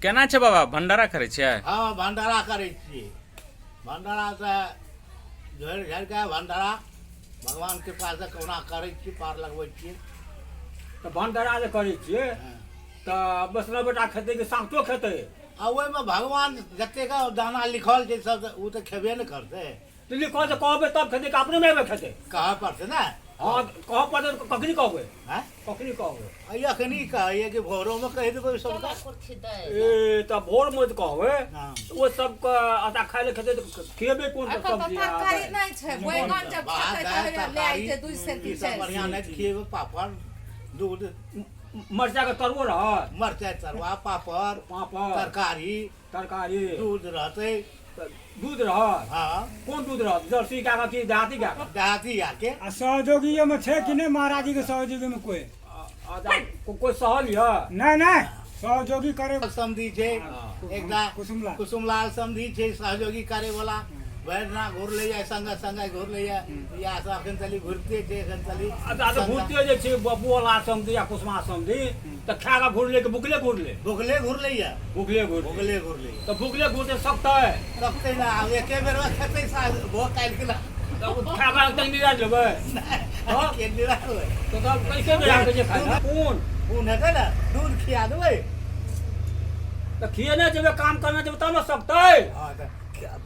केना छै बाबा भंडारा करै छियै? हँ, भंडारा करै छियै। भंडारा से झोड़ि झाड़ि कऽ भंडारा भगवान कृपासँ कहुना करै छी, पार लगबै छियै। तऽ भंडारा जे करै छियै तऽ वैष्णव बेटा खेतै कि साँचो खेतै? आ ओहिमे भगवान जतेक दाना लिखल छै सब ओ तऽ खेबे ने करतै। तऽ लिखल तऽ कहबै तब खेतै कि अपने मे खेतै? कहऽ पड़तै ने। हँ, कहऽ पड़तै तऽ कखनी कहबै? आँय? कखनी कहबै? आ एखनी कहैए कि भोरोमे कहि देबै सबके। ए तऽ भोरमे जे कहबै हँ। तऽ ओ सबके आटा खाय लए खेतै तऽ खिएबै कोन एखन तऽ सब्जी आ तरकारी दालि? नहि छै, बैगन जब भात खेतै दालि तऽ ले तरकारी अयतै 2 सेर ई कि सब 4 बढ़िआँ सेर। नहि खिएबै, पापड़ दूध मरचाके तरुओ रहत? मरचाइ तरुआ पापड़ पापड़ तरकारी तरकारी दूध रहतै। दूध रहत? हाँ। कोन दूध रहत, जर्सी गाय के कि देहाती गाय के? देहाती गाय के। आ सहयोगियोमे छै कि नहि महाराजी के सहयोगीमे कोइ? अच्छा, कोइ सहल यऽ? नहि नहि, सहयोगी करे समधी छै एकटा। कुसुमलाल। कुसुमलाल समधी छै सहयोगी करे वाला। भरि दिना घुरले जाय, संगे संगे घुरले जाय, इएह सब अखन चली घुरते छै, अखन चली। अच्छा, तऽ घुरते जे छै बबुओला समधी या कुसुमा समधी तऽ खा कऽ घुरले कि भुखले घुरले? भुखले घुरले यऽ। भुखले घुरले। भुखले घुरले। तऽ भुखले घुरते सकतै? सकतै ना, आब एके बेर मे खेतै साग भोग काटि के ना। तब खा कऽ तक निराज लेबै? नहि, के निराज होय? तऽ तब कैसे निराज छै खाइ लए? कोन कोन हेतै ने, दूध खिया देबै। तऽ खिएने जेबै, काम करने जेबै तब ने सकतै। हँ, तऽ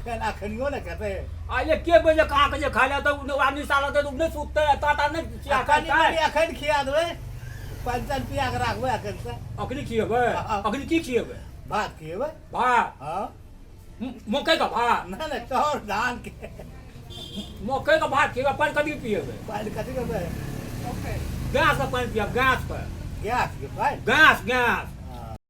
फेर अखनियो ने खेतै। आ एके बजे कहाँ के जे खाइ लए तऽ ओ आदमी साल रहतै तऽ ओ नहि सुततै आ ता नहि चिया कनि खाइ। मनि अखन खिया देबै, पानि तानि पिया कऽ राखबै अखन से। अखनी खिएबै? हँ। अखनी की खिएबै? भात खिएबै। भात? हँ। मकई के भात? नहि नहि, चाउर धान के। मकई के भात खिएबै, पानि कथी पिएबै? पानि कथी करबै? गैस के पानि पियब, गैस के। गैस के पानि? Gas, gas.